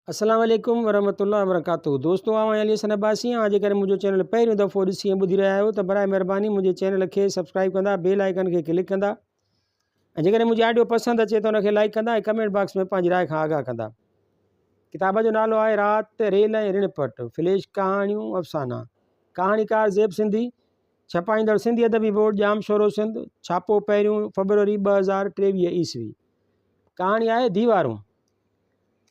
السلام عليڪم ورحمة الله وبرڪاته دوستو آئون آهيان علي حسن عباسي اوهان جيڪڏهن منهنجو چينل پهريون دفعو ڏسي ۽ ٻڌي رهيا آهيو ته برائي مهرباني منهنجي چينل کي سبسڪرائب ڪندا بيل آئيڪن کي ڪلڪ ڪندا ۽ جيڪڏهن منهنجي آڊيو پسند اچي ته ان کي لائڪ ڪندا ۽ ڪمينٽ باڪس ۾ پنهنجي راء کان آگاهه ڪندا ڪتاب جو نالو آهي رات ريل ۽ رڻ پٽ فليش ڪهاڻيون افسانا ڪهاڻيڪار زيب سنڌي ڇپائيندڙ سنڌي ادبي بورڊ ڄامشورو سنڌ ڇاپو پهريون فبروري 2023 عيسوي ڪهاڻي آهي ديوارون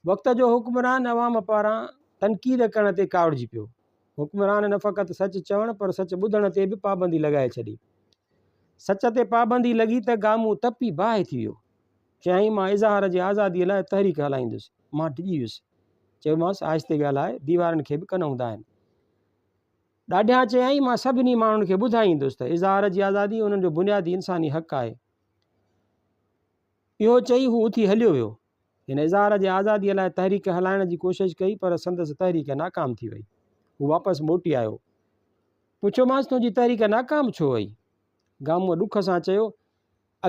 وقت جو حڪمران عوام پاران تنقيد ڪرڻ تي ڪاوڙجي پيو. حڪمران نه فقط سچ چوڻ پر سچ ٻڌڻ تي به پابندي لڳائي ڇڏي. سچ تي پابندي لڳي ته گامون تپي باهه ٿي ويو. چيائين مان اظهار جي آزاديء لاء تحريڪ هلائيندس. مان ڊڄي ويس. چيومانس آهستي ڳالهاء، ديوارن کي به ڪن هوندا آهن. ڏاڍيان چيائين مان سڀني ماڻهن کي ٻڌائيندس ته اظهار جي آزادي انهن جو بنيادي انساني حق آهي. اهو چئي هو اٿي هليو ويو. هن اظهار جي آزاديء لاء تحريڪ هلائڻ جي ڪوشش ڪئي پر سندس تحريڪ ناڪام ٿي وئي. هو واپس موٽي آيو. پڇيومانس تنهنجي تحريڪ ناڪام ڇو وئي؟ گامونء ڏک سان چيو،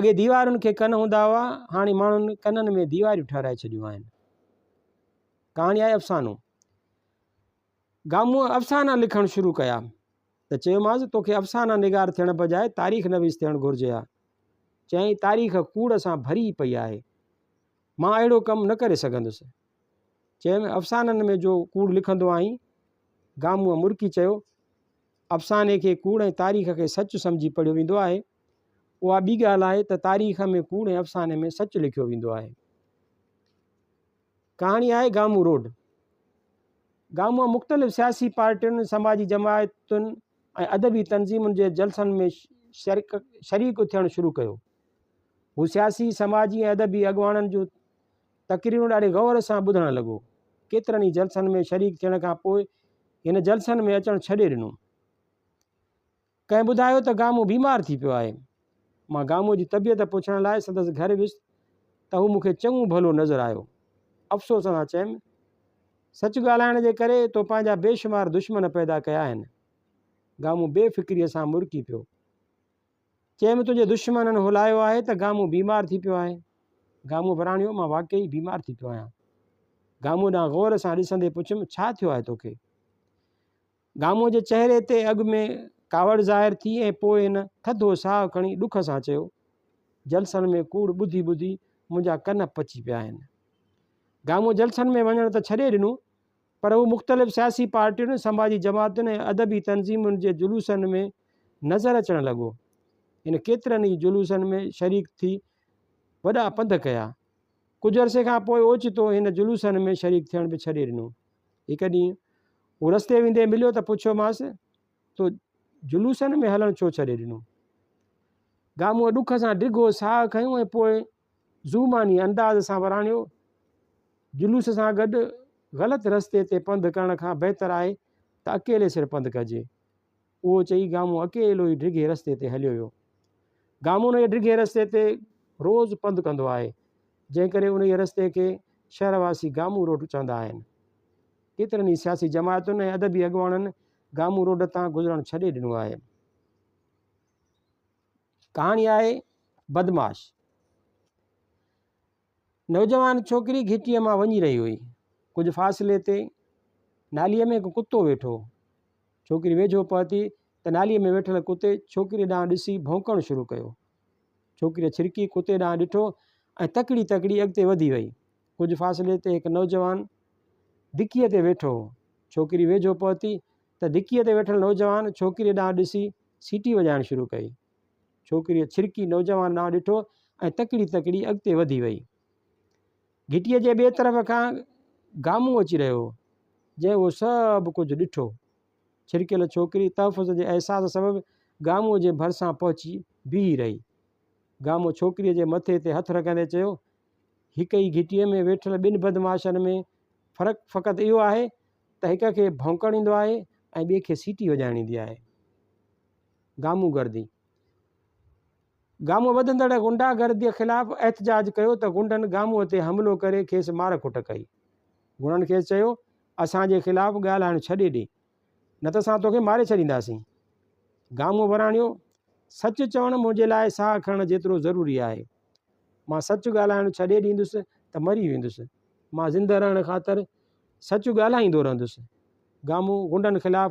اڳي ديوارن کي ڪن هوندا هئا، هاڻي ماڻهن ڪنن ۾ ديواريون ٺهرائي ڇڏيون آهن. ڪهاڻي آهي افسانو. گامونء افسانا لکڻ شروع ڪيا ته چيومانس توکي افسانا نگار ٿيڻ بجاء تاريخ نويس ٿيڻ گهرجي ها. چيائين تاريخ ڪوڙ سان ڀري پئي آهي. مان اهڙو ڪم نه ڪري سگهندس. چيم افسانن ۾ جو ڪوڙ لکندو آهين؟ گامونء مرڪي چيو افساني کي ڪوڙ ۽ تاريخ کي سچ سمجهي پڙهيو ويندو آهي. اها ٻي ڳالهه آهي ته تاريخ ۾ ڪوڙ ۽ افساني ۾ سچ لکيو ويندو آهي. ڪهاڻي آهي گامون روڊ. گامونء مختلف سياسي پارٽين، سماجي جماعتن ۽ ادبي تنظيمن جي جلسن ۾ شريڪ ٿيڻ شروع ڪيو. هو سياسي، سماجي ۽ ادبي اڳواڻن جون تقريرون ڏاڍي غور سان ٻڌڻ لڳو. ڪيترن ئي جلسن ۾ شريڪ ٿيڻ کان پوء هن جلسن ۾ اچڻ ڇڏي ڏنو. ڪنهن ٻڌايو ته گامون بيمار ٿي پيو آهي. مان گامونء جي طبيعت پڇڻ لاء سندس گهر ويس ته هو مون کي چڱو ڀلو نظر آيو. افسوس سان چيم، سچ ڳالهائڻ جي ڪري تو پنهنجا بيشمار دشمن پيدا ڪيا آهن. گامون بي فڪريء سان مرڪي پيو. چيم، تنهنجي دشمنن هلايو آهي ته گامون بيمار ٿي پيو آهي. گامون وراڻيو، مان واقعي بيمار ٿي پيو آهيان. گامونء ڏانهن غور سان ڏسندي پڇيم، ڇا ٿيو آهي توکي؟ گامونء جي چهري تي اڳ ۾ ڪاوڙ ظاهر ٿي ۽ پوء هن ٿڌو ساهه کڻي ڏک سان چيو، جلسن ۾ ڪوڙ ٻڌي ٻڌي منهنجا ڪن پچي پيا آهن. گامونء جلسن ۾ وڃڻ ته ڇڏي ڏنو، پر هو مختلف سياسي پارٽين، سماجي جماعتن ۽ ادبي تنظيمن جي جلوسن ۾ نظر اچڻ لڳو. هن ڪيترن ئي جلوسن ۾ شريڪ ٿي وڏا پنڌ ڪيا. ڪجهه عرصي کان پوء اوچتو هن جلوسن ۾ شريڪ ٿيڻ به ڇڏي ڏنو. هڪ ڏينهن هو رستي ويندي مليو ته پڇيومانس، تو جلوسن ۾ هلڻ ڇو ڇڏي ڏنو؟ گامونء ڏک سان ڊگهو ساهه کنيو ۽ پوء ذومعني انداز سان وراڻيو، جلوس سان گڏ غلط رستي تي پنڌ ڪرڻ کان بهتر آهي ته اڪيلي سر پنڌ ڪجي. اهو چئي گامون اڪيلو ئي ڊگهي رستي تي هليو ويو. گامون انهيء ڊگهي رستي تي روز پنڌ ڪندو آهي، جنهن ڪري انهيء رستي کي شهر واسي گامون روڊ چوندا آهن. ڪيترن ئي سياسي جماعتن ۽ ادبي اڳواڻن گامون روڊ تان گذرڻ ڇڏي ڏنو آهي. ڪهاڻي آهي بدمعاش. نوجوان ڇوڪري گهٽيء مان وڃي رهي هئي. ڪجهه فاصلي تي ناليء ۾ هڪ ڪتو ويٺو هو. ڇوڪري ويجهو پهتي ته ناليء ۾ ويٺل ڪتي ڇوڪريء ڏانهن ڏسي ڀونڪڻ شروع ڪيو. ڇوڪريء ڇرڪي ڪتي ڏانهن ڏٺو ۽ تڪڙي تڪڙي اڳتي وڌي وئي. ڪجهه فاصلي تي هڪ نوجوان دڪيء تي ويٺو هو. ڇوڪري ويجهو پهتي ته دڪيء تي ويٺل نوجوان ڇوڪريء ڏانهن ڏسي سيٽي وڄائڻ شروع ڪئي. ڇوڪريء ڇرڪي نوجوان ڏانهن ڏٺو ۽ تڪڙي تڪڙي اڳتي وڌي وئي. گهٽيء جي ٻئي طرف کان گامون اچي رهيو هو، جنهن اهو سڀ ڪجهه ڏٺو. ڇرڪيل ڇوڪري تحفظ جي احساس سبب گامونء جي ڀرسان پهچي بيهي رهي. گامون ڇوڪريء جي مٿي تي هٿ رکندي چيو، هڪ ئي گهٽيء ۾ ويٺل ٻن بدمعاشن ۾ فرق فقط اهو آهي ته هڪ کي ڀونڪڻ ايندو آهي ۽ ٻئي کي سيٽي وڄائڻ ايندي آهي. گامون گردي، گامونء وڌندڙ غنڊا گرديء خلاف احتجاج ڪيو ته غنڊن گامونء تي حملو ڪري کيس مار ڪٽ ڪئي. غنڊن کيس چيو، اسان جي خلاف ڳالهائڻ ڇڏي ڏي، نه ته اسان توکي ماري ڇڏينداسين. گامونء وراڻيو، سچ چوڻ منهنجي لاء ساهه کڻڻ جيترو ضروري آهي. مان سچ ڳالهائڻ ڇڏي ڏيندس ته مري ويندس. مان زنده رهڻ خاطر سچ ڳالهائيندو رهندس. گامون غنڊن خلاف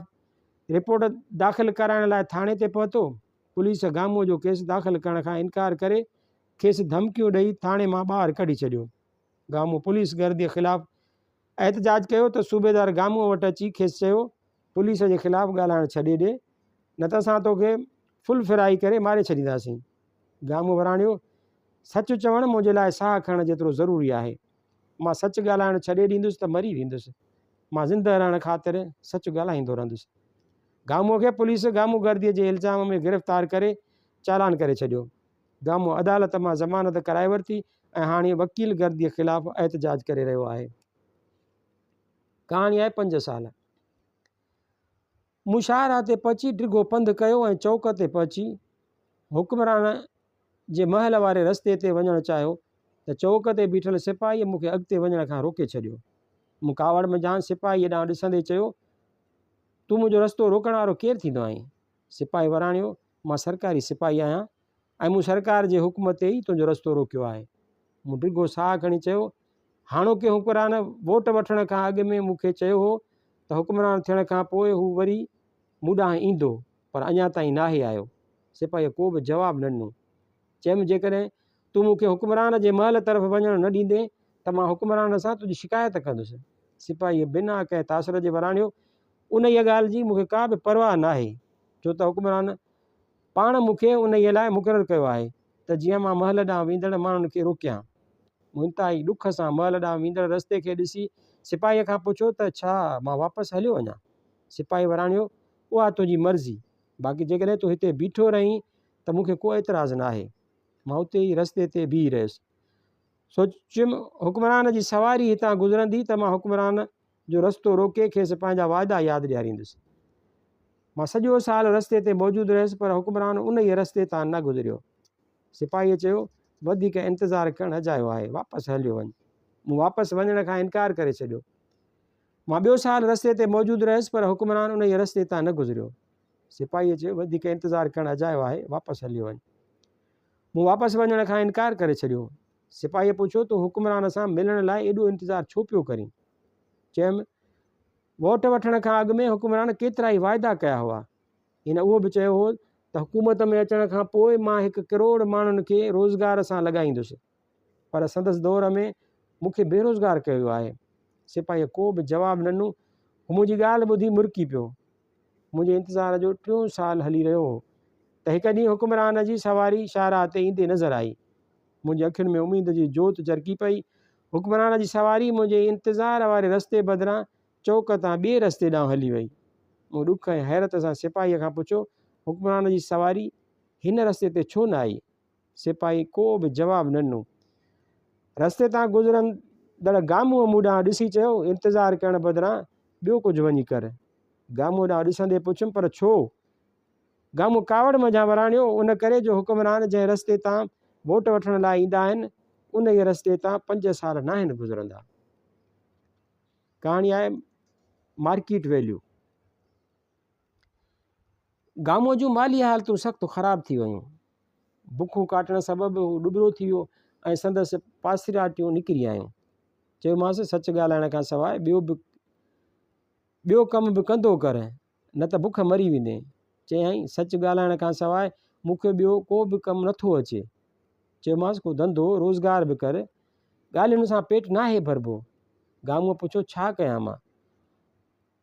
رپورٽ داخل ڪرائڻ لاء ٿاڻي تي پهتو. پوليس گامونء جو ڪيس داخل ڪرڻ کان انڪار ڪري کيس ڌمڪيون ڏئي ٿاڻي مان ٻاهر ڪڍي ڇڏيو. گامون پوليس گرديء خلاف احتجاج ڪيو ته صوبيدار گامونء وٽ اچي کيس چيو، پوليس جي خلاف ڳالهائڻ ڇڏي ڏي، نه ته اسان توکي فل فرائي ڪري ماري ڇڏينداسين. گامون وراڻيو، سچ چوڻ منهنجي لاء ساهه کڻڻ جيترو ضروري آهي. مان سچ ڳالهائڻ ڇڏي ڏيندس ته مري ويندس. مان زندهه رهڻ خاطر سچ ڳالهائيندو رهندس. گامونء کي پوليس گامون گرديء جي الزام ۾ گرفتار ڪري چالان ڪري ڇڏيو. گامون عدالت مان ضمانت ڪرائي ورتي ۽ هاڻي وڪيل گرديء خلاف احتجاج ڪري رهيو آهي. ڪهاڻي آهي پنج سال. مون شاهراهه تي پهچي ڊگهو پنڌ ڪيو ۽ چوڪ تي پهچي حڪمران جي محل واري رستي تي وڃڻ چاهيو ته چوڪ تي بيٺل سپاهيء مون کي اڳتي وڃڻ کان روڪي ڇڏيو. مون ڪاوڙ منجهان سپاهيء ڏانهن ڏسندي چيو، تون منهنجو رستو روڪڻ وارو ڪير ٿيندو آهين؟ سپاهي وراڻيو، مان سرڪاري سپاهي آهيان ۽ مون سرڪار جي حڪم تي ئي تنهنجو رستو روڪيو آهي. مون ڊگهو ساهه کڻي چيو، هاڻوڪي حڪمران ووٽ وٺڻ کان اڳ ۾ مون کي چيو هو ته حڪمران ٿيڻ کان پوء هو وري مون ڏانهن ايندو، پر اڃا تائين ناهي آيو. سپاهيء ڪو به جواب نه ڏنو. چيم، جيڪڏهن تون مون کي حڪمران جي محل طرف وڃڻ نه ڏيندين ته مان حڪمران سان تنهنجي شڪايت ڪندس. سپاهيء بنا ڪنهن تاثر جي وراڻيو، انهيء ڳالهه جي مون کي ڪا به پرواهه ناهي، ڇو ته حڪمران پاڻ مون کي انهيء لاء مقرر ڪيو آهي ته جيئن مان محل ڏانهن ويندڙ ماڻهن کي روڪيان. مون انتهائي ڏک سان محل ڏانهن ويندڙ رستي کي ڏسي سپاهيء کان پڇيو ته ڇا مان واپس هليو وڃان؟ سپاهي وراڻيو، اها تنهنجي مرضي، باقي جيڪڏهن تون هتي بيٺو رهين ته مون کي ڪو اعتراض ناهي. مان اتي ئي رستي تي بيهي رهيس. سوچيم حڪمران جي سواري هتان گذرندي ته مان حڪمران جو رستو روڪي کيس پنهنجا وعدا ياد ڏياريندس. مان سڄو سال رستي تي موجود رهيس پر حڪمران انهيء رستي تان نه گذريو. سپاهيء چيو، وڌيڪ انتظار ڪرڻ اجايو آهي، واپس هليو وڃ. مون واپس وڃڻ کان انڪار ڪري ڇڏيو. مان ٻيو سال رستي تي موجود رهيس پر حڪمران انهيء رستي تان نه گذريو. سپاهيء چيو، وڌيڪ انتظار ڪرڻ اجايو آهي، واپس هليو وڃ. مون واپس وڃڻ کان انڪار ڪري ڇڏيو. سپاهيء پڇيو، تون حڪمران سان ملڻ لاء ايڏو انتظار ڇو پيو ڪرين؟ چيم، ووٽ وٺڻ کان اڳ ۾ حڪمران ڪيترائي واعدا ڪيا هئا. هن اهو به چيو هو ته حڪومت ۾ اچڻ کان پوء مان هڪ ڪروڙ ماڻهن کي روزگار سان لڳائيندس. پر سندس دور ۾ مون کي بيروزگار ڪيو ويو آهي. سپاهيء ڪو به جواب نه ڏنو. هو منهنجي ڳالهه ٻڌي مرڪي پيو. منهنجي انتظار جو ٽيون سال هلي رهيو هو ته هڪ ڏينهن حڪمران جي سواري شاهراهه تي ايندي نظر آئي. منهنجي اکين ۾ اميد جي جوت جرڪي پئي. حڪمران جي سواري منهنجي انتظار واري رستي بدران چوڪ تان ٻئي رستي ڏانهن هلي وئي. مون ڏک ۽ حيرت سان سپاهيء کان پڇيو، حڪمران جي سواري هن رستي تي ڇو نه آئي؟ سپاهي ڪو به جواب نه ڏنو. رستي تان گذرندڙ گامونء مون ڏانهن ڏسي چيو، انتظار ڪرڻ بدران ٻيو ڪجهه وڃي ڪر. گامونء ڏانهن ڏسندي پڇيم، پر ڇو؟ گامون ڪاوڙ منجهان وراڻيو، ان ڪري جو حڪمران جنهن رستي تان ووٽ وٺڻ لاء ايندا آهن، انهيء رستي تان پنج سال ناهن گذرندا. ڪهاڻي آهي مارڪيٽ ويليو. گامونء جون مالي حالتون سخت خراب ٿي ويون. بکون ڪاٽڻ سبب هو ڏٻرو ٿي ويو ۽ سندس پاسراٽيون نڪري آيون. چيومانس، سچ ڳالهائڻ کان سواء ٻيو به ٻيو ڪم به ڪندو ڪر. نه ته بک مري ويندين. چيائين، سچ ڳالهائڻ کان سواء مون کي ٻيو ڪو به ڪم نٿو اچي. چيومانس، ڪو ڌنڌو، روزگار به ڪر. ڳالهين سان پيٽ ناهي ڀربو. گامونء پڇيو، ڇا ڪيان مان؟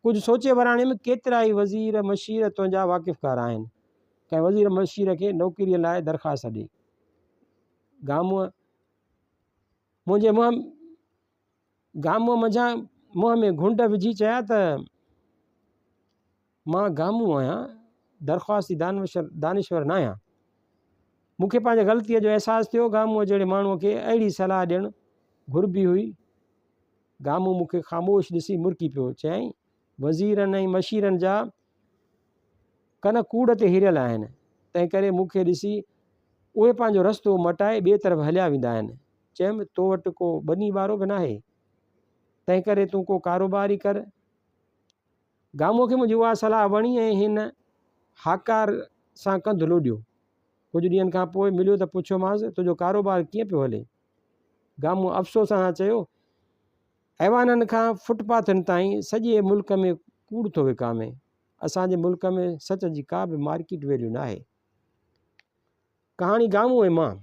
ڪجهه سوچي وراڻيم، ڪيترائي وزير مشير تنهنجا واقفڪار آهن. ڪنهن وزير مشير کي نوڪريء لاء درخواست ڏي. گامونء منهنجي منهن گامونء منجهان منهن ۾ گهنڊ وجهي چيا ته، مان گامون آهيان، درخواستي دانشور ناهيان. مون کي پنهنجي غلطيء جو احساس ٿيو. گامونء جهڙي ماڻهوء کي اهڙي صلاح ڏيڻ گهربي هئي. گامون مون کي خاموش ڏسي مرڪي پيو. چيائين، وزيرن ۽ مشيرن جا ڪن ڪوڙ تي هريل آهن، تنهنڪري مون کي ڏسي اهي پنهنجو رستو مٽائي ٻئي طرف هليا ويندا آهن. چيم، تو وٽ ڪو ٻني ٻارو به ناهي، تنهنڪري تون ڪو ڪاروبار ئي ڪر. گامونء کي منهنجي اها صلاح وڻي ۽ هن هاڪار سان ڪنڌ لوڏيو. ڪجهه ڏينهن کان پوء مليو ته پڇيومانس، تنهنجو ڪاروبار ڪيئن پيو هلي؟ گامونء افسوس سان چيو، ايوانن کان فٽ پاٿن تائين سڄي ملڪ ۾ ڪوڙ ٿو وڪامي. اسان جي ملڪ ۾ سچ جي ڪا به مارڪيٽ ويليو ناهي. ڪهاڻي گامون ۽ مان.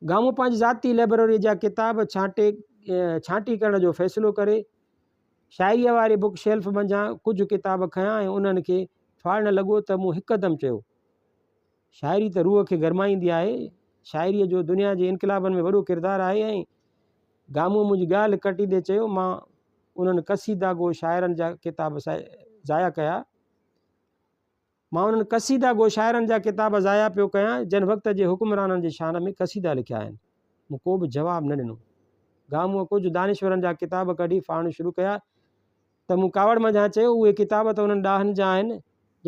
گامون پنهنجي ذاتي لئبرريء جا ڪتاب ڇانٽي ڇانٽي ڪرڻ جو فيصلو ڪري، شاعريء واري بڪ شيلف منجهان ڪجهه ڪتاب کنيا ۽ انهن کي ڦاڙڻ لڳو ته مون هڪدم چيو، شاعري ته روح کي گرمائيندي آهي، شاعريء جو دنيا جي انقلابن ۾ وڏو ڪردار آهي ۽ گامونء منهنجي ڳالهه ڪٽيندي چيو، مان انهن قصيده گو شاعرن جا ڪتاب ضايع ڪيا. مان انهن قصيده گو شاعرن جا ڪتاب ضايع پيو ڪيان، جن وقت جي حڪمرانن جي شان ۾ قصيدا لکيا آهن. مون ڪو به جواب نه ڏنو. گامونء ڪجهه دانشورن جا ڪتاب ڪڍي ڦاڙڻ شروع ڪيا. ته مون ڪاوڙ منجهان چيو، اهي ڪتاب ته انهن ڏاهن جا آهن،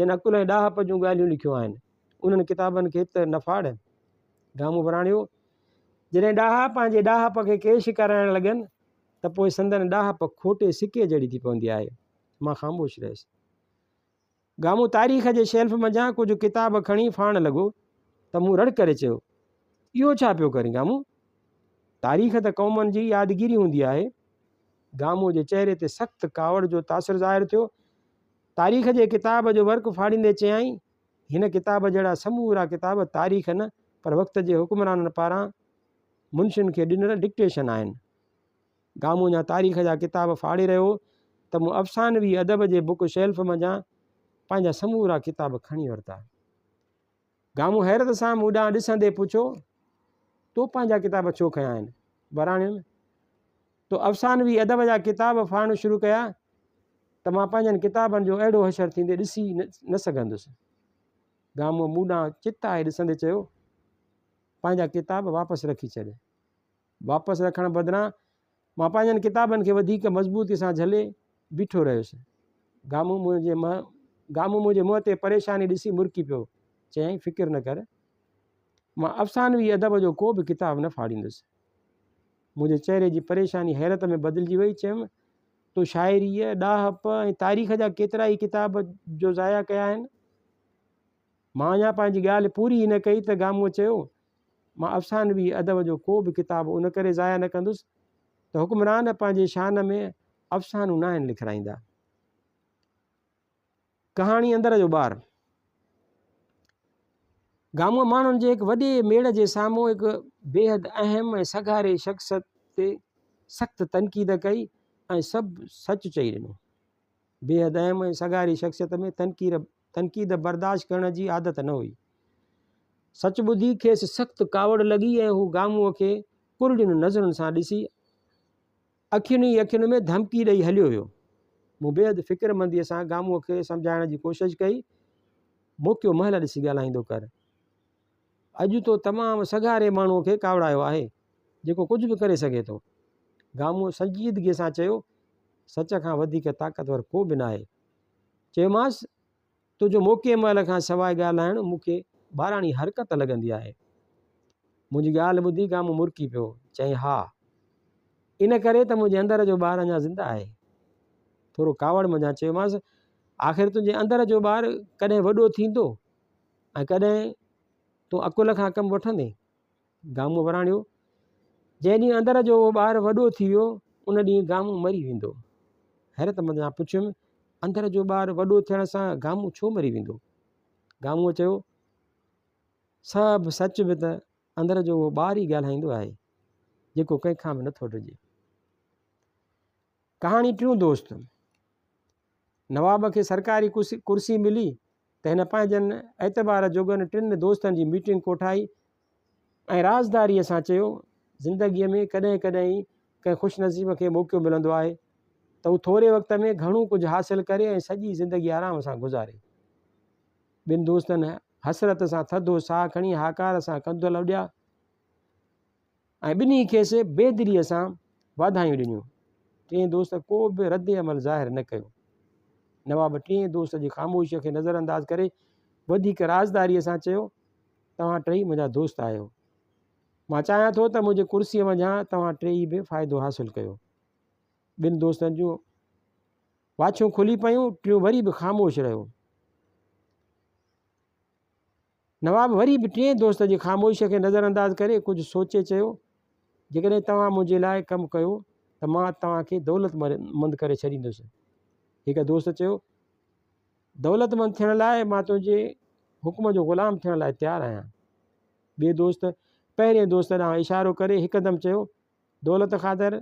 جن عقل ۽ ڏاهپ جون ڳالهيون لکيون آهن. انهن ڪتابن کي ته نه ڦاڙ. گامون وراڻيو، جڏهن ڏاها پنهنجي ڏاهپ کي ڪيش ڪرائڻ لڳن ته پوء سندن ڏاهپ کوٽي سڪي جهڙي ٿي پوندي آهي. مان خاموش رهيس. گامون تاريخ جي شيلف منجهان ڪجهه ڪتاب کڻي ڦاڙڻ لڳو ته مون رڙ ڪري چيو، اهو ڇا پيو ڪرين گامون؟ تاريخ ته قومن جي يادگيري هوندي آهي. گامون جي چهري تي سخت ڪاوڙ جو تاثر ظاهر ٿيو. تاريخ جي ڪتاب جو ورق ڦاڙيندي چيائين، هن ڪتاب جهڙا سمورا ڪتاب تاريخ نه پر وقت جي حڪمرانن پاران منشين کي ڏنل ڊڪٽيشن آهن. گامون اڃا تاريخ جا ڪتاب ڦاڙي رهيو هو ته مون افسانوي ادب جي بڪ شيلف منجهان پنهنجا سمورا ڪتاب کڻي ورتا. گامون حيرت سان مون ڏانهن ڏسندي پڇيو، تو پنهنجا ڪتاب ڇو کنيا آهن؟ وراڻيم، تو افسانوي ادب جا ڪتاب ڦاڙڻ شروع ڪيا ته مان پنهنجن ڪتابن جو اهڙو حشر ٿيندي ڏسي نه سگهندس. گامونء مون ڏانهن چتائي ڏسندي چيو، پنهنجا ڪتاب واپس رکي ڇڏ. واپس رکڻ بدران مان پنهنجن ڪتابن کي وڌيڪ مضبوطي سان جهلي بيٺو رهيس. گامون منهنجي گامون منهنجي منهن تي پريشاني ڏسي مرڪي پيو. چيائين، فڪر نه ڪر. مان افسانوي ادب جو ڪو به ڪتاب نه ڦاڙيندس. منهنجي چهري جي پريشاني حيرت ۾ بدلجي وئي. چيم، تو شاعريء، ڏاهپ ۽ تاريخ جا ڪيترائي ڪتاب جو ضايع ڪيا آهن. مان اڃا پنهنجي ڳالهه پوري ئي نه ڪئي ته گامونء چيو، مان افسانوي ادب جو ڪو به ڪتاب ان ڪري ضايع نه ڪندس ته حڪمران پنهنجي شان ۾ افسانو ناهن لکرائيندا. ڪهاڻي اندر جو ٻار. گامونء ماڻهن جي هڪ وڏي ميڙ جي سامهون هڪ بيحد اهم ۽ سگهاري شخص تي سخت تنقيد ڪئي ۽ سڀ سچ چئي ڏنو. بيحد اهم ۽ سگهاري شخصيت ۾ تنقيد برداشت ڪرڻ جي عادت نه هئي. سچ ٻڌي کيس سخت ڪاوڙ لڳي ۽ هو گامونء کي ڪرڙين نظرن سان ڏسي اکين ئي اکين ۾ ڌمڪي ڏئي هليو ويو. مون بيحد فڪرمنديء سان گامونء کي سمجهائڻ جي ڪوشش ڪئي، موقعو مهل ڏسي ڳالهائيندو ڪر. اڄ تو تمام سگهاري ماڻهوء کي ڪاوڙايو آهي، جيڪو ڪجهه به ڪري سگهي ٿو. گامونء سنجيدگيء سان چيو، سچ کان وڌيڪ طاقتور ڪو به ناهي. چيومانس، تنهنجو موقعي مهل کان سواء ڳالهائڻ مون کي ٻاراڻي حرڪت لڳندي آهي. منهنجي ڳالهه ٻڌي گامون مرڪي پيو. چيائين، ها. ان ڪري ته منهنجي اندر جو ٻار اڃا زنده آهي. ٿورو ڪاوڙ منجهان چيومانس، آخر تنهنجي اندر جو ٻار ڪڏهن وڏو ٿيندو ۽ ڪڏهن تون عقل کان ڪم وٺندين؟ گامون وراڻيو، جنهن ڏينهن اندر جو اهو ٻار وڏو ٿي ويو، ان ڏينهن گامون مري ويندو. حيرت منجهان پڇيم، اندر جو ٻار وڏو ٿيڻ سان گامون ڇو مري ويندو؟ گامونء چيو، سڀ سچ به ته اندر جو اهو ٻار ئي ڳالهائيندو آهي، جيڪو ڪنهن کان به نٿو ڊڄي. ڪهاڻي ٽيون دوست، نواب کي سرڪاري ڪرسي ملي ته هن پنهنجن اعتبار جوڳن ٽن دوستن جي ميٽنگ ڪوٺائي ۽ رازداريء سان چيو، زندگيء ۾ ڪڏهن ڪڏهن ئي ڪنهن خوش نصيب کي موقعو ملندو آهي ته هو ٿوري وقت ۾ گهڻو ڪجهه حاصل ڪري ۽ سڄي زندگي آرام سان گذاري. ٻن دوستن حسرت سان ٿڌو ساهه کڻي هاڪار سان ڪنڌ لوڏيا. ۽ ٻنهي کيس بي دليء سان واڌايون ڏنيون. ٽئين دوست ڪو به رد عمل ظاهر نه ڪيو. نواب ٽئين دوست جي خاموشيء کي نظرانداز ڪري وڌيڪ رازداريء سان چيو، توهان ٽيئي منهنجا دوست آهيو. مان چاهيان ٿو ته منهنجي ڪرسيء منجهان توهان ٽيئي به فائدو حاصل ڪيو. ٻن دوستن جون واڇون کلي پيون، ٽيون وري به خاموش رهيو. نواب وري به ٽئين دوست جي خاموشيء کي نظرانداز ڪري ڪجهه سوچي چيو، جيڪڏهن توهان منهنجي لاء ڪم ڪيو ته مان توهان کي دولتمند ڪري ڇڏيندس. هڪ دوست چيو، دولتمند ٿيڻ لاء مان تنهنجي حڪم جو غلام ٿيڻ لاء تيار آهيان. ٻئي دوست پهرئين دوست ڏانهن اشارو ڪري هڪدم چيو، دولت خاطر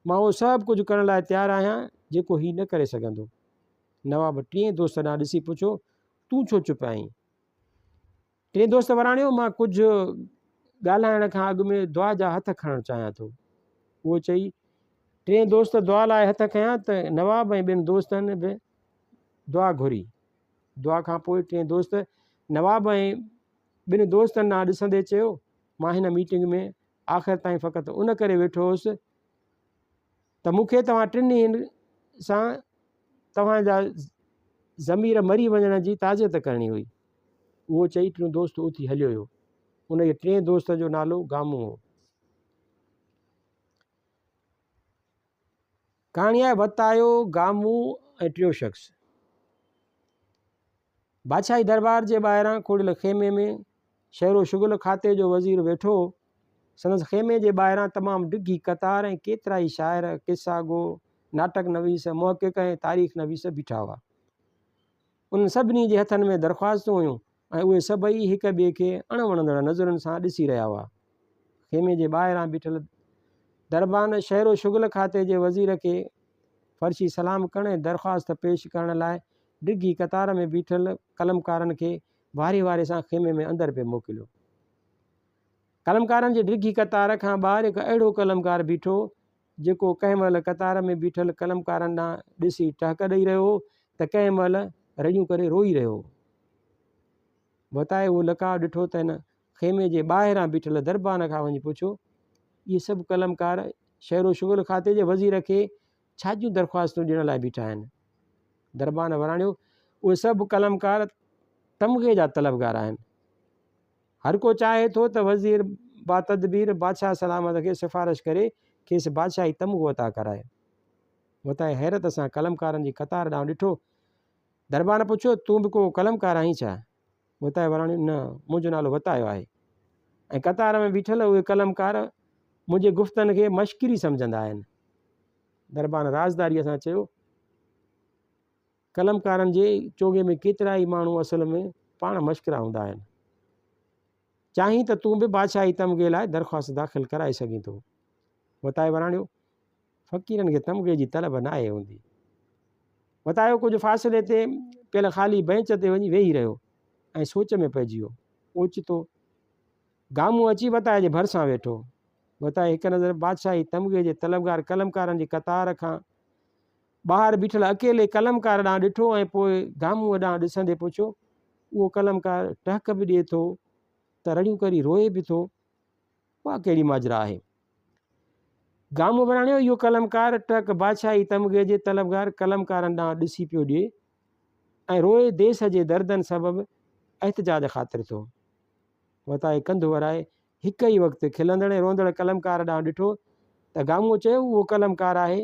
مان اهو سڀ ڪجهه ڪرڻ لاء تيار آهيان جيڪو هي نه ڪري سگهندو. نواب ٽئين دوست ڏانهن ڏسي پڇيو، تون ڇو چپ آهين؟ ٽئين دوست وراڻيو، مان ڪجهه ڳالهائڻ کان اڳ ۾ دعا جا هٿ کڻڻ چاهيان ٿو. اهو چئي ٽئين دوست دعا لاء هٿ کنيا ته نواب ۽ ٻين دوستن به دعا گهري. دعا کان پوء ٽئين دوست نواب ۽ ٻن دوستن ڏانهن ڏسندي چيو، مان هن ميٽنگ ۾ آخر تائين فقط ان ڪري ويٺو هوس ته مون کي توهان ٽنهي سان توهان جا ضمير مري وڃڻ جي تعزيت ڪرڻي هئي. اهو چئي ٽيون دوست اٿي هليو ويو. انهيء ٽئين دوست جو نالو گامون هو. ڪهاڻي آهي وتايو، گامون ۽ ٽيون شخص. بادشاهي دربار جي ٻاهران کوڙيل خيمي ۾ شهر و شغل کاتي جو وزير ويٺو هو. سندس خيمي جي ٻاهران تمام ڊگهي قطار ۽ ڪيترائي شاعر، قصا گو، ناٽڪ نويس، محقق ۽ تاريخ نويس بيٺا هئا. انهن سڀني جي هٿن ۾ درخواستون هيون ۽ اهي سڀئي هڪ ٻئي کي اڻ وڻندڙ نظرن سان ڏسي رهيا هئا. خيمي جي ٻاهران بيٺل دربان شهر و شغل کاتي جي وزير کي فرشي سلام ڪرڻ ۽ درخواست پيش ڪرڻ لاء ڊگهي قطار ۾ بيٺل قلمڪارن کي واري واري سان خيمي ۾ اندر پئي موڪليو. قلمڪارن جي ڊگهي قطار کان ٻاهر هڪ اهڙو قلمڪار بيٺو هو، جيڪو ڪنهن مهل قطار ۾ بيٺل قلمڪارن ڏانهن ڏسي ٽهڪ ڏئي رهيو هو ته ڪنهن مهل رڙيون ڪري روئي رهيو هو. وتائي اهو لقاء ڏٺو ته هن خيمي جي ٻاهران بيٺل دربان کان وڃي پڇيو، اهي سڀ قلمڪار شهر و شغل کاتي جي وزير کي ڇا جون درخواستون ڏيڻ لاء بيٺا آهن؟ دربان وراڻيو، اهي سڀ قلمڪار تمغي جا طلبگار آهن. هر ڪو چاهي ٿو ته وزير باتدبير بادشاهه سلامت کي سفارش ڪري کيس بادشاهي تمغو عطا ڪرائي. وتائي حيرت سان قلمڪارن جي قطار ڏانهن ڏٺو. دربان پڇيو، تون به ڪو قلمڪار آهين ڇا؟ وتائي وراڻيو، نه، منهنجو نالو وتايو آهي ۽ قطار ۾ بيٺل اهي قلمڪار منهنجي گفتن کي مشڪري سمجهندا آهن. دربان رازداريء سان چيو، قلمڪارن جي چوغي ۾ ڪيترائي ماڻهو اصل ۾ پاڻ مشڪرا هوندا آهن. چاهين ته تون به بادشاهي تمغي لاء درخواست داخل ڪرائي سگهين ٿو. وتائي وراڻيو، فقيرن کي تمغي جي طلب ناهي هوندي. وتايو ڪجهه فاصلي تي پيل خالي بئنچ تي وڃي ويهي رهيو ۽ سوچ ۾ پئجي ويو. اوچتو گامون اچي وتائي جي ڀرسان ويٺو. وتائي هڪ نظر بادشاهي تمغي جي طلبگار قلمڪارن جي قطار کان ٻاهر بيٺل اڪيلي قلمڪار ڏانهن ڏٺو ۽ پوء گامونء ڏانهن ڏسندي پڇيو، اهو قلمڪار ٽهڪ به ڏئي ٿو ته رڙيون ڪري روئي به ٿو، اها ڪهڙي ماجرا آهي؟ گامون وراڻيو، اهو قلمڪار ٽهڪ بادشاهي تمغي جي طلبگار قلمڪارن ڏانهن ڏسي پيو ڏئي ۽ روئي ديس جي دردن سبب احتجاج خاطر ٿو. وتائي ڪنڌ ورائي هڪ ئي وقت کلندڙ ۽ روئندڙ قلمڪار ڏانهن ڏٺو ته گامون چيو، اهو قلمڪار آهي،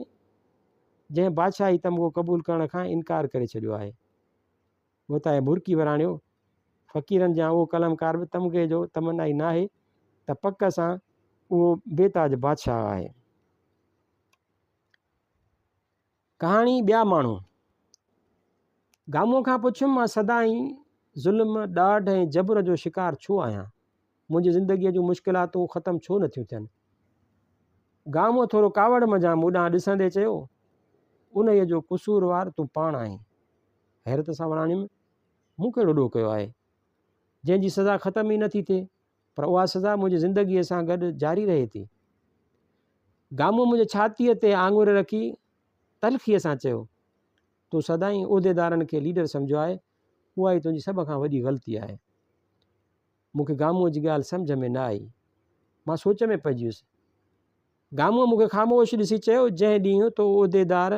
جنهن بادشاهي تمغو قبول ڪرڻ کان انڪار ڪري ڇڏيو آهي. وتائي مرڪي وراڻيو، فقيرن جيان اهو قلمڪار به تمغي جو تمنائي ناهي ته پڪ سان اهو بي تاج بادشاهه آهي. ڪهاڻي ٻيا ماڻهو. گامونء کان پڇيم، مان سدائين ظلم، ڏاڍ ۽ جبر جو شڪار ڇو آهيان؟ منهنجي زندگيء جون مشڪلاتون ختم ڇو نٿيون ٿين؟ گامونء ٿورو ڪاوڙ منجهان مون ڏانهن ڏسندي چيو، انهيء جو قصوروار تون پاڻ آهين. حيرت سان وراڻيم، مون ڪهڙو ڏوهه ڪيو آهي، جنهن جي سزا ختم ئي نٿي ٿئي؟ پر اها سزا منهنجي زندگيء سان گڏ جاري رهي ٿي. گامونء منهنجي ڇاتيء تي آڱر رکي تلخيء سان چيو، تو سدائين عهديدارن کي ليڊر سمجهيو آهي، اها ئي تنهنجي سڀ کان وڏي غلطي آهي. مون کي گامونء جي ڳالهه سمجهه ۾ نه آئي. مان سوچ ۾ پئجي ويس. گامونء مون کي خاموش ڏسي چيو، جنهن ڏينهن تو عهديدار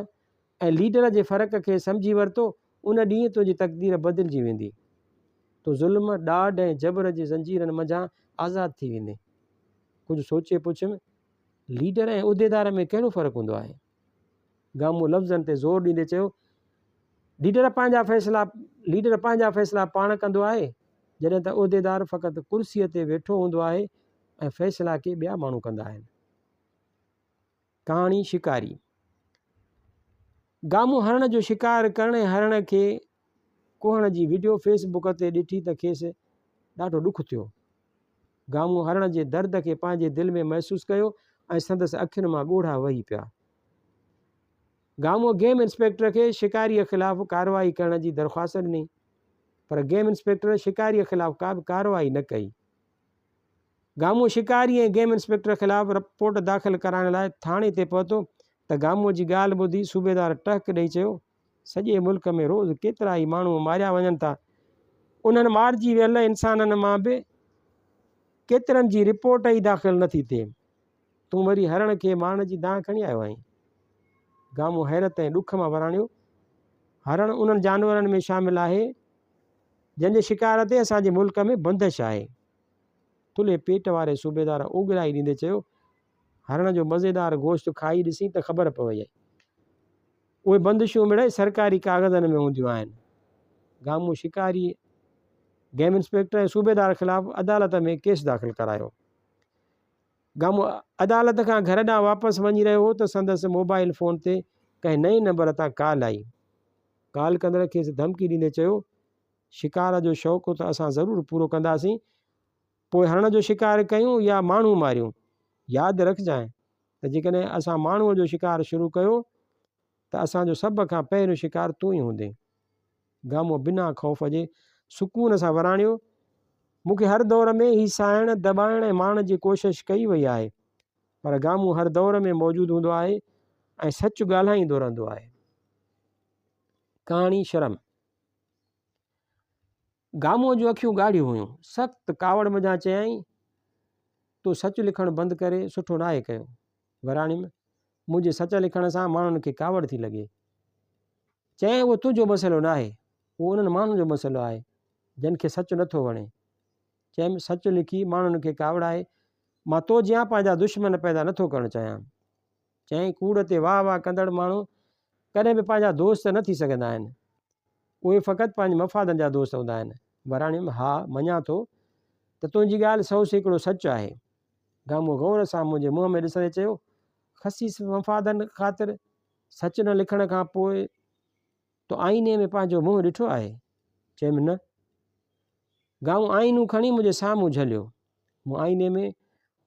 ۽ ليڊر جي فرق کي سمجهي ورتو، ان ڏينهن تنهنجي تقدير بدلجي ويندي. تون ظلم، ڏاڍ ۽ جبر جي زنجيرن منجهان آزاد ٿي ويندين. ڪجهه سوچي پڇيم، ليڊر ۽ عهديدار ۾ ڪهڙو فرق هوندو آهي؟ گامون لفظن تي زور ڏيندي چيو، ليڊر پنهنجا فيصلا ليڊر پنهنجا فيصلا پاڻ ڪندو آهي، جڏهن ته عهديدار فقط ڪرسيء تي ويٺو هوندو آهي ۽ فيصلا ڪي ٻيا ماڻهو ڪندا آهن. ڪهاڻي شڪاري. گامون هرڻ جو شڪار ڪرڻ ۽ هرڻ کي ڪهڻ جي وڊيو فيس بڪ تي ڏٺي ته کيس ڏاڍو ڏک ٿيو. گامون هرڻ جي درد کي پنهنجي دل ۾ محسوس ڪيو ۽ سندس اکين مان ڳوڙها وهي پيا. گامون گيم انسپيڪٽر کي شڪاريء خلاف ڪارروائي ڪرڻ جي درخواست ڏني پر گيم انسپيڪٽر شڪاريء خلاف ڪا به ڪارروائي نه ڪئي. گامون شڪاري ۽ گيم انسپيڪٽر خلاف رپورٽ داخل ڪرائڻ لاء ٿاڻي تي پهتو ته گامون جي ڳالهه ٻڌي صوبيدار ٽهڪ ڏئي چيو، سڄي ملڪ ۾ روز ڪيترائي ماڻهو ماريا وڃن ٿا، انهن مارجي ويل انسانن مان به ڪيترن جي رپورٽ ئي داخل نٿي ٿئي، تون وري هرڻ کي مارڻ جي دانهن کڻي آيو آهين. گامون حيرت ۽ ڏک مان وراڻيو، هرڻ انهن جانورن ۾ شامل آهي، جنهن جي شڪار تي اسان جي ملڪ ۾ بندش آهي. ٿلهي پيٽ واري صوبيدار اوڳرائي ڏيندي چيو، هرڻ جو مزيدار گوشت کائي ڏسين ته خبر پويئي. اهي بندشون مڙئي سرڪاري ڪاغذن ۾ هونديون آهن. گامون شڪاريء گيم انسپيڪٽر ۽ صوبيدار خلاف عدالت ۾ ڪيس داخل ڪرايو. گامون عدالت کان گهر ڏانهن واپس وڃي رهيو هو ته سندس موبائل فون تي ڪنهن نئين نمبر تان ڪال آئي. ڪال ڪندڙ کيس ڌمڪي ڏيندي چيو، شڪار جو شوق ته اسان ضرور پورو ڪنداسين، پوء هرڻ جو شڪار ڪيون يا ماڻهو ماريون. ياد رکجانء ته جيڪڏهن اسان ماڻهوء جو شڪار شروع ڪيو ته اسان جو سڀ کان پهريون شڪار تون ئي هوندين. گامونء بنا خوف جي سڪون سان وراڻيو، مون کي هر دور ۾ هيسائڻ، دٻائڻ ۽ مارڻ جي ڪوشش ڪئي وئي آهي، پر گامون هر دور ۾ موجود هوندو آهي ۽ سچ ڳالهائيندو رهندو آهي. ڪهاڻي شرم. گامونء جون اکيون ڳاڙهيون هيون. سخت ڪاوڙ منجهان چيائين، تو سچ لکڻ بند ڪري سٺو ناهي ڪيو. وراڻيم، منهنجي سچ لکڻ سان ماڻهن کي ڪاوڙ ٿي لڳي. چيائين، اهو تنهنجو مسئلو ناهي، اهو انهن ماڻهن جو مسئلو آهي، جن کي سچ نٿو وڻي. چيم، سچ لکي ماڻهن کي ڪاوڙائي مان تو جيان پنهنجا دشمن پيدا نٿو ڪرڻ چاهيان. چيائين، ڪوڙ تي واهه واهه ڪندڙ ماڻهو ڪڏهن به پنهنجا دوست نه ٿي سگهندا آهن. اهي فقط پنهنجي مفادن جا دوست هوندا آهن. وراڻيم، ها، مڃان ٿو ته تنهنجي ڳالهه 100% سچ آهي. گامونء غور سان منهنجي منهن ۾ ڏسندي چيو، خسيس مفادن خاطر سچ نه لکڻ کان پوء تو آئيني ۾ پنهنجو منهن ڏٺو آهي؟ چيم، نه. گامون آئينو کڻي منهنجي سامهون جهليو. مون آئيني ۾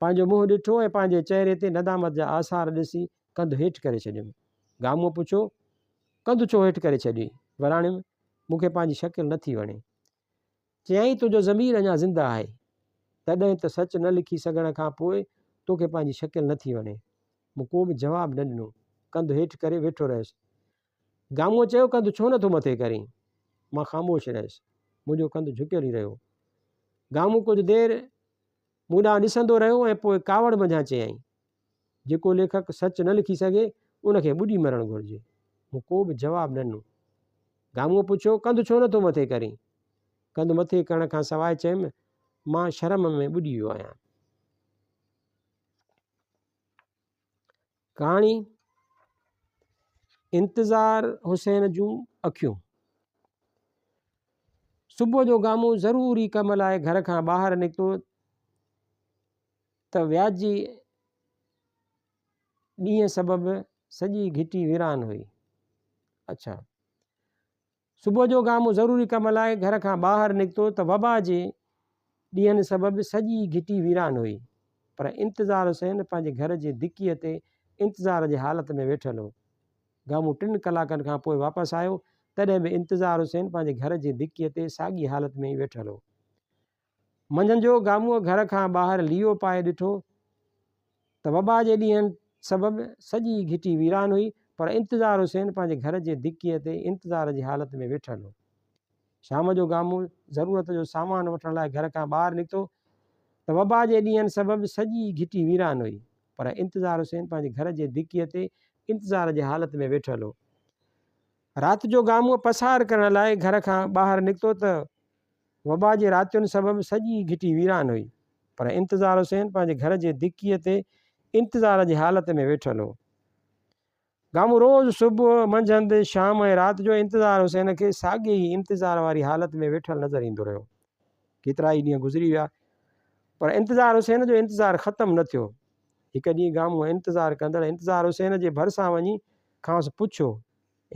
پنهنجو منهن ڏٺو ۽ پنهنجي چهري تي ندامت جا آثار ڏسي ڪنڌ هيٺ ڪري ڇڏيم. گامونء پڇيو، ڪنڌ ڇو هيٺ ڪري ڇڏيئي؟ وراڻيم، مون کي پنهنجي شڪل نه ٿي وڻي. چيائين، تنهنجو ضمير اڃا زنده آهي، تڏهن ته سچ نه لکي سگهڻ کان پوء توکي پنهنجي شڪل نه ٿي وڻي. مون ڪو به جواب نه ڏنو، ڪنڌ هيٺ ڪري ويٺو رهيس. گامونء چيو، ڪنڌ ڇو نه ٿو مٿي ڪرين؟ مان خاموش رهيس. منهنجو ڪنڌ جهڪيل ئي رهيو. گامون ڪجهه دير مون ڏانهن ڏسندو رهيو ۽ پوء ڪاوڙ منجهان چيائين، جيڪو ليکڪ سچ نه لکي سگهي، ان کي ٻڏي مرڻ گهرجي. مون ڪو به جواب نه ڏنو. گامونء پڇيو، ڪنڌ ڇو نه ٿو مٿي ڪرين؟ ڪنڌ مٿي ڪرڻ کان سواء چيم، مان شرم ۾ ٻڏي ويو آهيان. ڪهاڻي، انتظار حسين جون اکيون. صبح جو گامون ضروري ڪم لاء گهر کان ٻاهر نڪتو ته وياجي ڏينهن سبب سڄي گهٽي ويران هئي. اڇا. صبح جو گامون ضروري ڪم لاء گهر کان ٻاهر نڪتو ته وبا جي ڏينهن سبب سڄي گهٽي ويران هئي، پر انتظار حسين پنهنجي گهر جي دڪيء تي انتظار جي حالت ۾ ويٺل هو. گامون ٽن ڪلاڪن کان پوء واپس آيو، تڏهن به انتظار حسين پنهنجي گهر جي دڪيء تي ساڳي حالت ۾ ئي ويٺل هو. منجهند جو گامونء گهر کان ٻاهر ليئو پائي ڏٺو ته وبا جي ڏينهن سبب سڄي گهٽي ويران هئي، پر انتظار حسين پنهنجي گهر جي دڪيء تي انتظار جي حالت ۾ ويٺل هو. شام جو گامون ضرورت جو سامان وٺڻ لاء گهر کان ٻاهر نڪتو ته وبا جي ڏينهن سبب سڄي گهٽي ويران هئي، پر انتظار حسين پنهنجي گهر جي دڪيء تي انتظار جي حالت ۾ ويٺل هو. رات جو گامونء پسار ڪرڻ لاء گهر کان ٻاهر نڪتو ته وبا جي راتين سبب سڄي گهٽي ويران هئي، پر انتظار حسين پنهنجي گهر جي دڪيء تي انتظار جي حالت ۾ ويٺل هو. گامون روز صبح، منجهند، شام ۽ رات جو انتظار حسين کي ساڳي ئي انتظار واري حالت ۾ ويٺل نظر ايندو رهيو. ڪيترائي ڏينهن گذري ويا، پر انتظار حسين جو انتظار ختم نه ٿيو. هڪ ڏينهن گامونء انتظار ڪندڙ انتظار حسين جي ڀرسان وڃي کانئس پڇيو،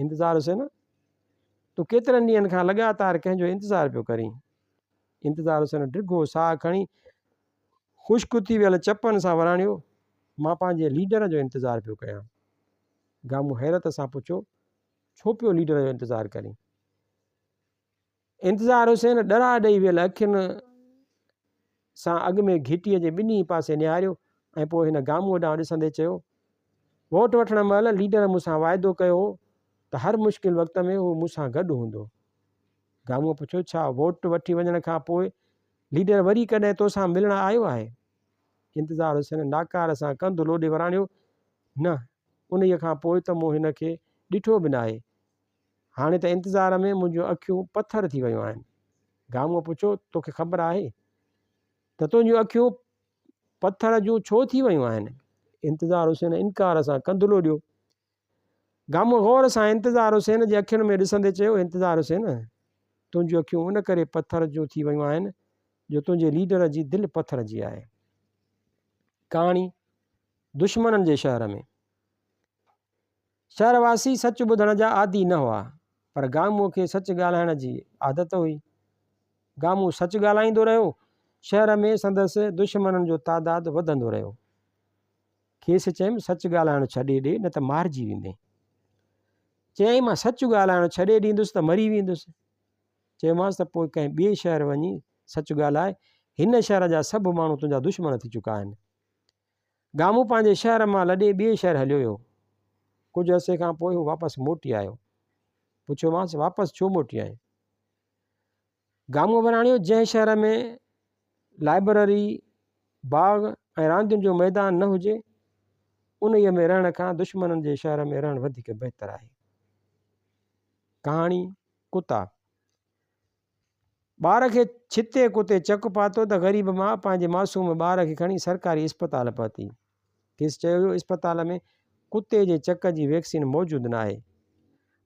انتظار حسين! تون ڪيترن ڏينهن کان لڳاتار ڪنهن جو انتظار پيو ڪرين؟ انتظار حسين ڊگهو ساهه کڻي خشڪ ٿي ويل چپن سان وراڻيو، مان پنهنجي ليڊر جو انتظار پيو ڪيان. گامون حيرت سان پڇيو، ڇو پيو ليڊر جو انتظار ڪرين؟ انتظار حسين ڏرا ڏئي ويل اکين سان اڳ ۾ گهٽيء جي ٻنهي پاسي نهاريو ۽ پوء هن گامونء ڏانهن ڏسندي چيو، ووٽ وٺڻ مهل ليڊر مون سان واعدو ڪيو هو ته هر مشڪل وقت ۾ هو مون سان گڏ هوندو. گامونء پڇيو، ڇا ووٽ وٺي وڃڻ کان پوء ليڊر وري ڪڏهن توسان ملڻ آيو آهي؟ انتظار حسين ناڪار سان ڪنڌ لوڏي وراڻيو، نه، انهيء کان پوء ته مون هن کي ڏٺو به ناهي. هاڻي ته انتظار ۾ منهنجون اکيون پٿر ٿي ويون آهن. گامونء پڇيو، توکي خبر آهي ته تنهنجون اکيون پٿر جون ڇو ٿي ويون آهن؟ انتظار حسين انڪار سان ڪنڌ لوڏيو. گامونء غور سان انتظار حسين جي اکين ۾ ڏسندي چيو، انتظار حسين، تنهنجون اکيون ان ڪري پٿر جون ٿي ويون آهن جو تنهنجي ليڊر جي دل پٿر جي آهي. ڪهاڻي، دشمنن جي شهر ۾. شهر واسي سچ ٻڌڻ جا عادي نه هئا، پر گامونء کي سچ ڳالهائڻ جي عادت هئي. گامون سچ ڳالهائيندو رهيو. شهر ۾ سندس دشمنن جو تعداد وڌندو رهيو. کيس چيم، سچ ڳالهائڻ ڇڏي ڏي، نه ته مارجي ويندين. چيائين، مان سچ ڳالهائڻ ڇڏي ڏيندس ته مري ويندس. چيومانس ته پوء ڪنهن ٻئي شهر وڃي سچ ڳالهاء، هن شهر جا سڀ ماڻهو تنهنجا دشمن ٿي چڪا آهن. گامون پنهنجي شهر مان لڏي ٻئي شهر هليو ويو. ڪجهه عرصي کان پوء هو واپس موٽي آيو. پڇيومانس، واپس ڇو موٽي آئين؟ گامون وراڻيو، جنهن شهر ۾ لائبرري، باغ ۽ راندين جو ميدان نه هجي، انهيء ۾ رهڻ کان دشمنن جي شهر ۾ رهڻ وڌيڪ بهتر آهي. ڪهاڻي، ڪتا. ٻار کي ڇتي ڪتي چڪ پاتو ته غريب ماء پنهنجي معصوم ٻار کي کڻي سرڪاري اسپتال پهتي. کيس چيو ويو اسپتال ۾ ڪتي جي چڪ جي ويڪسين موجود ناهي.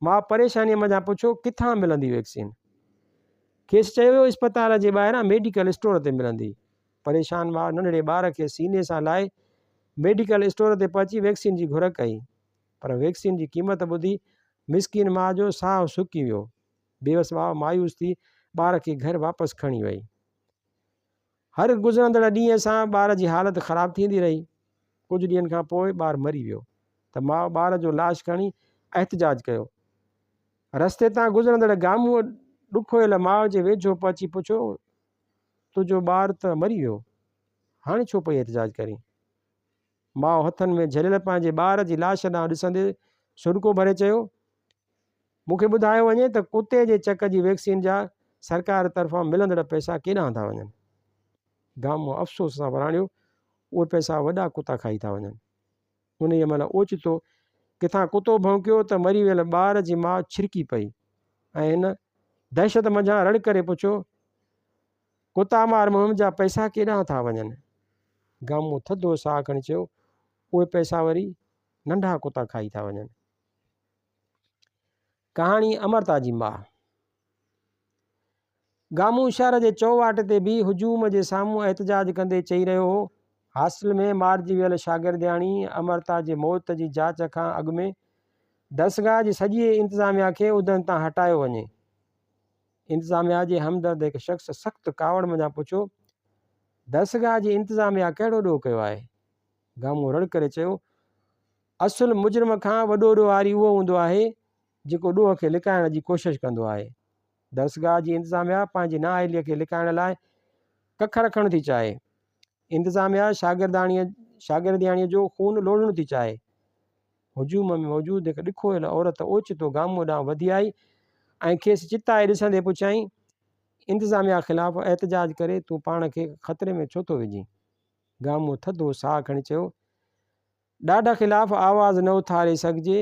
ماء پريشانيء منجهان پڇيو ڪٿان ملندي ويڪسين؟ کيس چيو ويو اسپتال جي ٻاهران ميڊيڪل اسٽور تي ملندي. پريشان ماء ننڍڙي ٻار کي سيني سان لائي ميڊيڪل اسٽور تي پهچي ويڪسين جي گهر ڪئي. پر ويڪسين جي قيمت ٻڌي مسڪين ماء جو ساهه سڪي ويو. بيوس ماء مايوس ٿي ٻار کي گهر واپس کڻي وئي. هر گذرندڙ ڏينهن سان ٻار جي حالت خراب ٿيندي رهي. ڪجهه ڏينهن کان پوء ٻار مري ويو ته ماء ٻار جو لاش کڻي احتجاج ڪيو. رستي تان گذرندڙ گامونء ڏکويل ماء جي ويجهو پهچي پڇيو، تنهنجو ٻار ته مري ويو، هاڻي ڇو پئي احتجاج ڪرين؟ ماء هٿن ۾ جهليل پنهنجي ٻار جي لاش ڏانهن ڏسندي سڏڪو ڀري چيو، مون کي ٻڌايو وڃي ته ڪتي جي چڪ جي ويڪسين جا سرڪار طرفان ملندڙ پئسا ڪيڏانهن ٿا وڃن؟ گامونء افسوس سان وراڻيو، اهي پئسا وڏا ڪتا کائي ٿا وڃن. انهيء مهل اوچتو ڪٿان ڪتو ڀونڪيو ته مري ويل ٻار جي ماء ڇرڪي پئي ۽ هن دهشت منجهان رڙ ڪري پڇيو، ڪتا مار مهم جا پئسا ڪيڏانهن ٿا وڃن؟ گامونء ٿڌو ساهه کڻي چيو، اهي پئسا وري ننڍا ڪتا کائي ٿا وڃن. ڪهاڻي امرتا جي ماء. گامون شهر جي چوواٽ تي بيهي هجوم جي سامهون احتجاج ڪندي چئي رهيو هو، هاسٽل ۾ مارجي ويل شاگردياڻي امرتا جي موت جي جاچ کان اڳ ۾ درسگاهه جي سڄي انتظاميا کي عهدن تان هٽايو وڃي. انتظاميا جي همدرد هڪ شخص سخت ڪاوڙ منجهان پڇيو، درسگاهه جي انتظاميا ڪهڙو ڏوهه ڪيو آهي؟ گامون رڙ ڪري چيو، اصل مجرم کان وڏو ڏوهاري اهو هوندو آهي، جيڪو ڏوهه کي لڪائڻ جي ڪوشش ڪندو آهي. درسگاهه جي انتظاميا پنهنجي نااهليء کي لڪائڻ لاء ڪک رکڻ ٿي چاهي. انتظاميا شاگردياڻيء جو خون لوڙهڻ ٿي چاهي. هجوم ۾ موجود هڪ ڏکويل عورت اوچتو گامونء ڏانهن وڌي آئي ۽ کيس چتائي ڏسندي پڇيائين، انتظاميا خلاف احتجاج ڪري تون پاڻ کي خطري ۾ ڇو ٿو وجهين؟ گامونء ٿڌو ساهه کڻي چيو، ڏاڍ خلاف آواز نه اٿاري سگهجي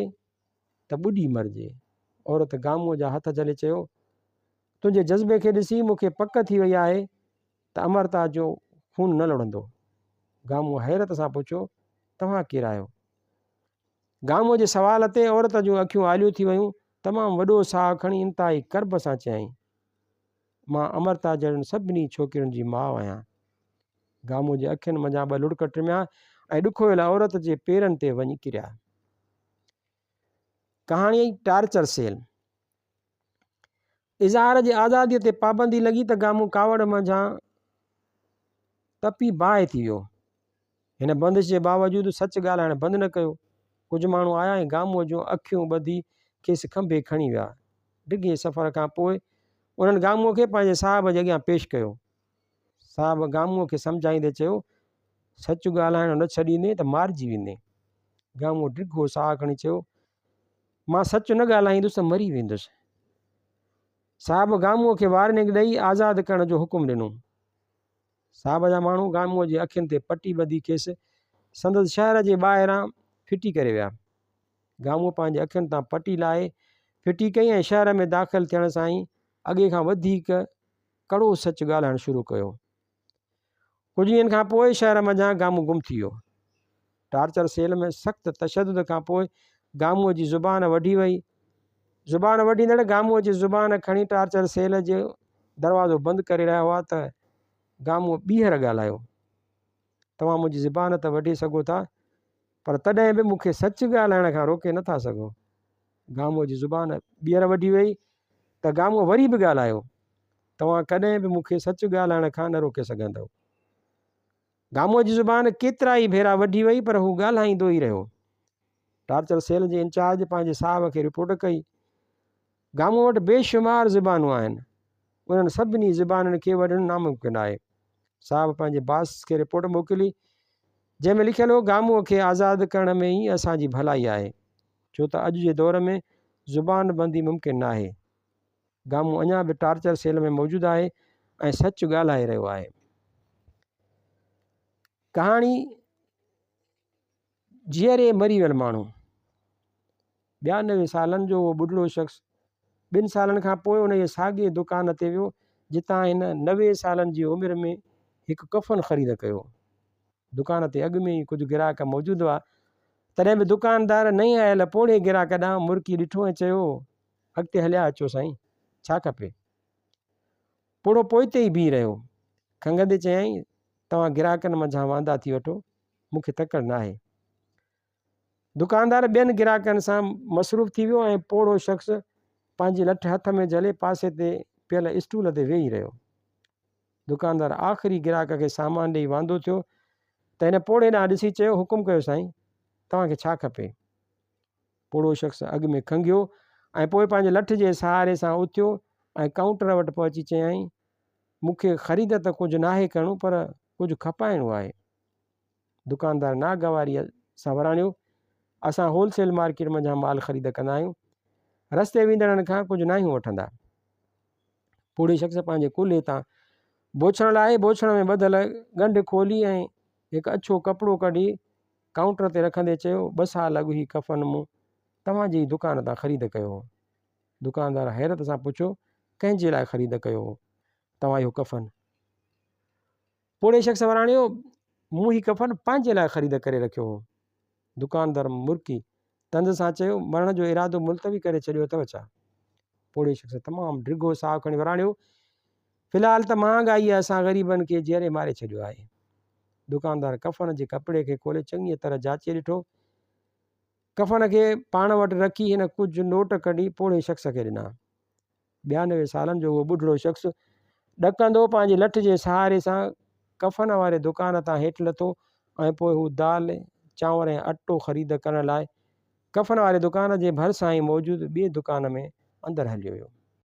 ته ٻڏي مرجي. عورت گامونء جا هٿ جهلي چيو، تنهنجي جذبي کي ڏسي مون کي پڪ ٿي وئي آهي ته امرتا جو خون نه لڙهندو. گامونء حيرت سان پڇيو، توهان ڪير آهيو؟ گامونء جي سوال تي عورت جون اکيون آليون ٿي ويون. تمام وڏو ساهه کڻي انتهائي ڪرب سان چيائين، مان امرتا جهڙين سڀني ڇوڪرين جي ماء آهيان. گامونء جي اکين منجهان ٻه لڙڪ ٽميا ۽ ڏکويل عورت جي پيرن تي وڃي ڪريا. ڪهاڻي ٽارچر سيل اظهار جي آزاديء تي پابندي لڳي ته گامون ڪاوڙ منجهان تپي باهه ٿي ويو. هن بندش جي باوجود سچ ڳالهائڻ بند نه ڪيو. ڪجهه ماڻهو آيا ۽ گامونء جون اکيون ٻڌي کيس کنڀي کڻي ويا. ڊگهي سفر کان پوء انهن گامونء کي پنهنجي صاحب جي اڳيان پيش ڪيو. صاحب گامونء کي سمجهائيندي چيو، سچ ڳالهائڻ نه ڇڏيندين ته مارجي ويندين. گامونء ڊگهو ساهه کڻي چيو، مان سچ نه ڳالهائيندس ته مري ويندس. صاحب گامونء کي وارننگ ڏئي آزاد ڪرڻ جو حڪم ڏنو. صاحب جا ماڻهو گامونء جي اکين تي پٽي ٻڌي کيس سندس شهر جي ٻاهران ڦٽي ڪري ويا. گامون پنهنجي اکين تان پٽي لاهي ڦٽي ڪئي ۽ شهر ۾ داخل ٿيڻ سان ئي اڳي کان وڌيڪ ڪڙو سچ ڳالهائڻ شروع ڪيو. ڪجهه ڏينهن کان پوء شهر منجهان گامون گم ٿي ويو. ٽارچر سيل ۾ سخت تشدد کان پوء گامونء جي زبان وڍي وئي. زبان وڍيندڙ گامونء جي زبان کڻي ٽارچر سيل جو دروازو بند ڪري رهيا هئا ته گامونء ٻيهر ڳالهايو، توهان منهنجي زبان ته وڍي سگهو ٿا، پر تڏهن به مون کي سچ ڳالهائڻ کان روڪي نه ٿا سگهو. گامونء جي زبان ٻيهر وڍي وئي ته گامونء وري به ڳالهايو، توهان ڪڏهن به مون کي سچ ڳالهائڻ کان نه روڪي سگهندؤ. گامونء جي زبان ڪيترائي ڀيرا وڍي وئي پر هو ڳالهائيندو ئي رهيو. ٽارچر سيل جي انچارج پنهنجي صاحب کي رپورٽ ڪئي. گامونء وٽ بيشمار زبانون آهن. انهن سڀني زبانن کي وڍڻ ناممڪن آهي. صاحب پنهنجي باس کي رپورٽ موڪلي، جنهن ۾ لکيل هو، گامونء کي آزاد ڪرڻ ۾ ئي اسان جي ڀلائي آهي، ڇو ته اڄ جي دور ۾ زبان بندي ممڪن ناهي. گامون اڃا به ٽارچر سيل ۾ موجود آهي ۽ سچ ڳالهائي رهيو آهي. ڪهاڻي جيئري مري ويل ماڻهو 92 سالن جو اهو ٻڍڙو شخص ٻن سالن کان پوء انهيء ساڳئي دڪان تي ويو جتان هن 90 سالن جي عمر ۾ هڪ ڪفن خريد ڪيو. دڪان تي اڳ ۾ ئي ڪجهه گراهڪ موجود هئا، تڏهن به دڪاندار نئين آيل پوڙهي گراهڪ ڏانهن مرڪي ڏٺو ۽ چيو، اڳتي هليا اچو سائين، ڇا کپي؟ پوڙهو پوئتي ئي بيهي رهيو. کنگهندي چيائين، توهان گراهڪن منجهان واندا ٿي وٺو، مون کي تڪڙ ناهي. دڪاندار ٻين گراهڪن سان مصروف ٿي ويو ۽ پوڙهو شخص پنهنجي لٺ هٿ ۾ جهلي پاسي تي پيل اسٽول تي ويهي رهيو. دڪاندار آخري گراهڪ کي سامان ڏيئي واندو ٿيو ته هن پوڙهي ڏانهن ڏسي چيو، حڪم ڪيو سائين، توهان کي ڇا کپي؟ پوڙهو شخص اڳ ۾ کنگهيو ۽ پوء پنهنجي لٺ جي سهاري سان اٿيو ۽ ڪائونٽر وٽ پهچي چيائين، مون کي خريد ته ڪجهه ناهي ڪرڻو پر ڪجهه کپائڻو آهي. دڪاندار ناگواريء سان وراڻيو، اسان هول سيل مارڪيٽ منجهان مال خريد ڪندا آهيون، رستي ويندڙن کان ڪجهه ناهيون وٺندا. پوڙهي شخص پنهنجي ڪلهي تان بوڇڻ لاهي بوڇڻ ۾ ٻڌل ڳنڍ کولي ۽ هڪ اڇو ڪپڙو ڪڍي ڪائونٽر تي رکندي چيو، ٻه سال اڳ هي ڪفن مون توهان جي ئي دڪان تان خريد ڪيو هو. دڪاندار حيرت سان پڇيو، ڪنهن جي لاء خريد ڪيو هو توهان اهو ڪفن؟ پوڙهي شخص وراڻيو، مون هي ڪفن پنهنجي لاء خريد ڪري رکيو هو. دڪاندار مرڪي طنز سان چيو، مرڻ جو ارادو ملتوي ڪري ڇڏيو اٿئو ڇا؟ پوڙهي شخص تمام ڊگهو ساهه کڻي وراڻيو، في الحال ته مهانگائيء اسان غريبن کي جيئري ماري ڇڏيو آهي. دڪاندار ڪفن جي ڪپڙي کي کولي چڱيء طرح جاچي ڏٺو. ڪفن کي پاڻ وٽ رکي هن ڪجهه نوٽ ڪڍي پوڙهي شخص کي ڏنا. 92 سالن جو اهو ٻڍڙو شخص ڏڪندو پنهنجي لٺ جي سهاري سان ڪفن واري دڪان تان هيٺ لٿو ۽ پوء هو دال، چانور ۽ اٽو خريد ڪرڻ لاء ڪفن واري دڪان جي ڀرسان ئي موجود ٻئي دڪان ۾ اندر هليو ويو.